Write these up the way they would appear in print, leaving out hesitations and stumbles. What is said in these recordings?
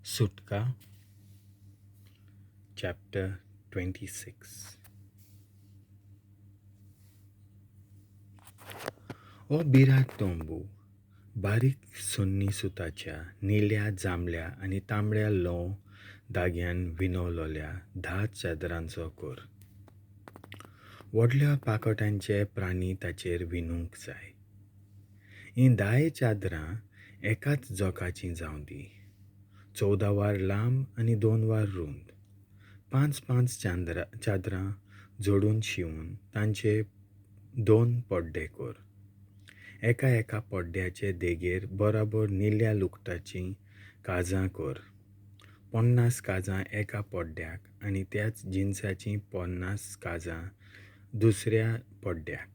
सुटका चॅप्टर 26. हो बिराड तंबू बारीक सोन्नी सुताच्या निळ्या, जांबळ्या आनी तांबड्या ल्हंव धाग्यान विणवलोल्या 10 चादरांचो कर. व्हडल्या पाकोटांचे प्राणी ताचेर विणूंक जाय. हीं 10 चादरां एकाच जोकाचीं जावं दी. 14 वार लांब आनी 2 वार रुंद. 5-5 चादरां जोडून शिवून तांचे 2 पड्डे कर. एका एका पड्ड्याचे देगेर बराबर निळ्या लुगटाचीं काजां कर. 50 काजां एका पड्ड्याक आनी त्याच जिनसाचीं 50 काजां दुसऱ्या पड्ड्याक.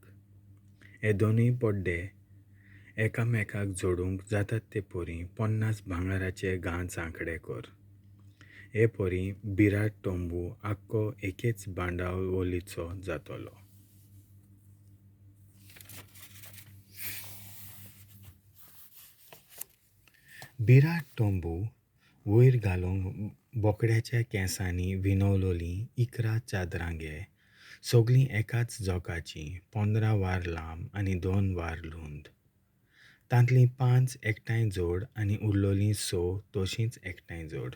हे दोनूय पड्डे एकामेकाक जोडूंक जातात ते परी 50 भांगराचे गांच आंकडे कर. हे परी बिराड तंबू आख्खो एकेच बांदावळीचो जातलो. बिराड तंबू वयर घालूंक बोकड्याच्या केंसांनी विणवलोलीं 11 चादरां घे. सगळीं एकाच जोकाचीं, 15 वार लांब आनी 2 वार रुंद. तांतलीं 5 एकठांय जोड आनी उरलोलीं 6 तशींच एकठांय जोड.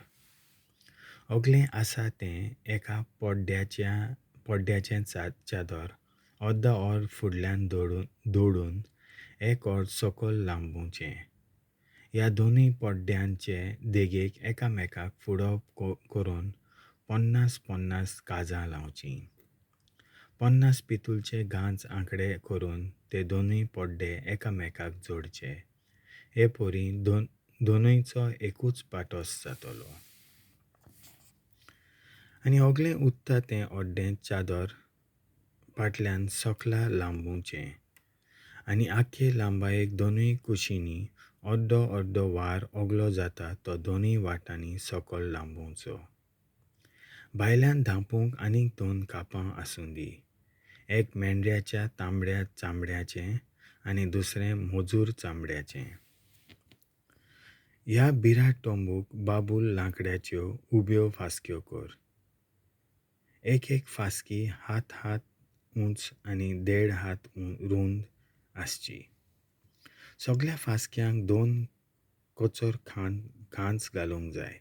अगलें आसा तें एका पड्ड्याचें चादर अर्द और फुडल्यान दोडून एक और सकयल लांबोवचें. ह्या दोनूय पड्ड्यांचे देगेक एकामेकाक फुडो करून 50-50 काजां लावचीं. 50 पितूळचे गांच आंकडे करून ते दोनूय पड्डे एकामेकाक जोडचे. हे परी दोनूयचो एकूच पाटोस जातलो. आनी अगलें उत्ता तें अड्डें चादर फाटल्यान सकला लांबोवचें आनी आख्खे लांबायेक दोनूय कुशींनी अर्दो अर्दो वार अगलो जाता तो दोनूय वाटांनी सकल लांबोवचो. भायल्यान धांपूंक आनीक 2 कापां आसूं दी. एक मेंढऱ्याच्या तांबड्या चामड्याचें आनी दुसरें मजूर चामड्याचें. ह्या बिराड तंबूक बाबूल लांकड्याच्यो उब्यो फास्क्यो कर. एक एक फास्की हात हात उंच आनी 1.5 हात रुंद आसची. सगळ्या फास्क्यांक 2 कोचर खांच घालूंक जाय.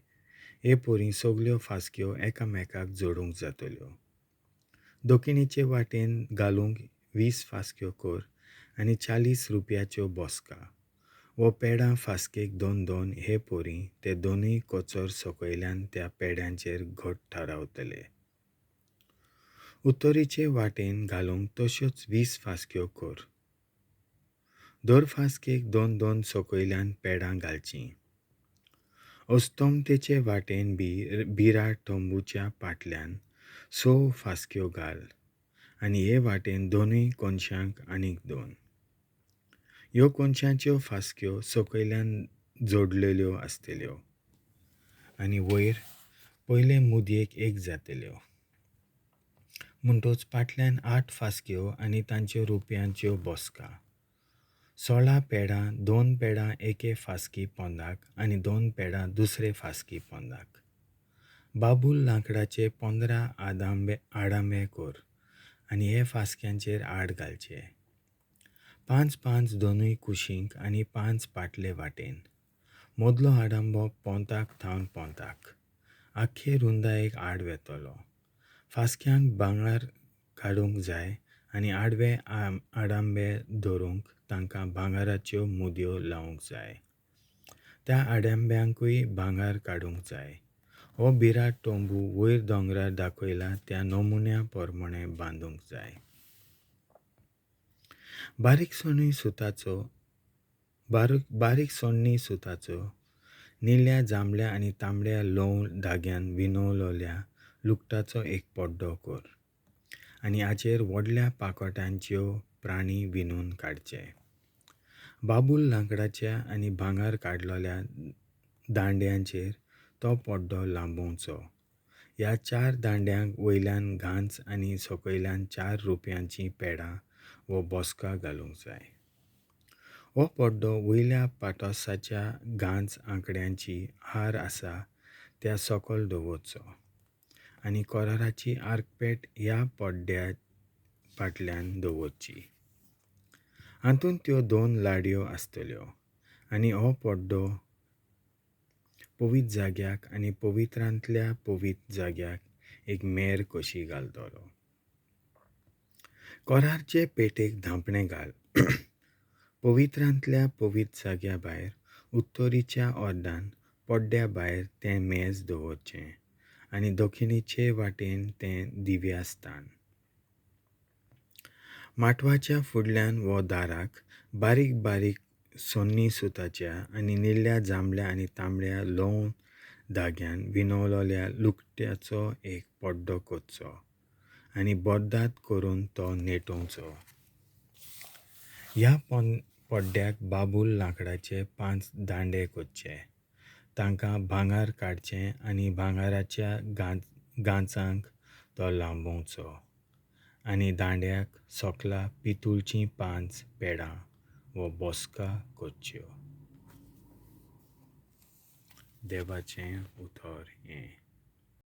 हे परी सगळ्यो फास्क्यो एकामेकाक जोडूंक जातल्यो. दक्षिणेचे वाटेन घालूंक 20 फास्क्यो कर आनी 40 रुपयाच्यो बसका वो पेडां फास्केक 2-2 हे परी ते दोनूय कोचर सकयल्यान त्या पेड्यांचेर घट थारावतले. उत्तरेचे वाटेन घालूंक तश्योच 20 फास्क्यो कर. दर फास्केक 2-2 सकयल्यान पेडां घालचीं. अस्तमतेचे वाटेन बिराड तंबूच्या पाटल्यान 6 फास्क्यो घाल आनी हे वाटेन दोनूय कोनशांक आनीक 2. ह्यो कोनशांच्यो फास्क्यो सकयल्यान जोडलेल्यो आसतल्यो आनी वयर पयले मुदयेक एक जातल्यो. म्हणटच पाटल्यान 8 फास्क्यो आनी तांच्यो रुपयांच्यो बसका. 16 पेडां, 2 पेडां एके फास्की पोंदाक आनी 2 पेडां दुसरे फास्की पोंदाक. बाबूल लांकडाचे 15 आडांबे कर आनी हे फास्क्यांचेर आड घालचे. 5-5 दोनूय कुशींक आनी 5 पाटले वाटेन. मदलो आडांबो पोंताक थावन पोंताक आख्खे रुंदायेक आड वेतलो. फास्क्यांक भांगर काडूंक जाय आनी आडवे आडांबे धरूंक तांकां भांगराच्यो मुदयो लावंक जाय. त्या आडांब्यांकूय भांगर काडूंक जाय. हो बिराड तंबू वयर दोंगरार दाखयला त्या नमुन्या प्रमाणे बांदूंक जाय. बारीक सोन्नी सुताचो निळ्या, जांबळ्या आनी तांबड्या ल्हंव धाग्यान विणवलोल्या लुगटाचो एक पड्डो कर आनी हाचेर व्हडल्या पाकोटांच्यो प्राणी विणून काडचे. बाबूल लांकडाच्या आनी भांगर काडलोल्या दांड्यांचेर तो पड्डो लांबोवचो. ह्या 4 दांड्यांक वयल्यान गांच आनी सकयल्यान 4 रुपयांचीं पेडां वो बसका घालूंक जाय. हो पड्डो वयल्या पाटोसाच्या गांच आंकड्यांची हार आसा त्या सकल दवरचो आनी कोराराची आर्कपेट ह्या पड्ड्या फाटल्यान दवरची. हातूंत त्यो 2 लाडयो आसतल्यो आनी हो पड्डो पवित्र जाग्याक आनी पवित्रांतल्या पवित्र जाग्याक एक मेर कशी घालतलो. कोरारचे पेटेक धांपणें घाल. पवित्रांतल्या पवित्र जाग्या भायर उत्तरीच्या अर्दान पड्ड्या भायर तें मेज दवरचें आनी दक्षिणेचे वाटेन तें दिव्या स्थान. माटवाच्या फुडल्यान वो दाराक बारीक बारीक सोन्नी सुताच्या आनी निळ्या जांबळ्या आनी तांबड्या ल्हव धाग्यान विणवलेल्या लुकट्याचो एक पड्डो करचो आनी बर्दाद करून तो नेटोवचो. ह्या पड्ड्याक बाबूल लांकडाचे 5 दांडे करचे. तांकां भांगर काडचें आनी भांगराच्या गांचांक तो लांबोवचो आनी दांड्याक सकला पितूळचीं 5 पेडां वो बसका करच्यो. देवाचें उतर हें.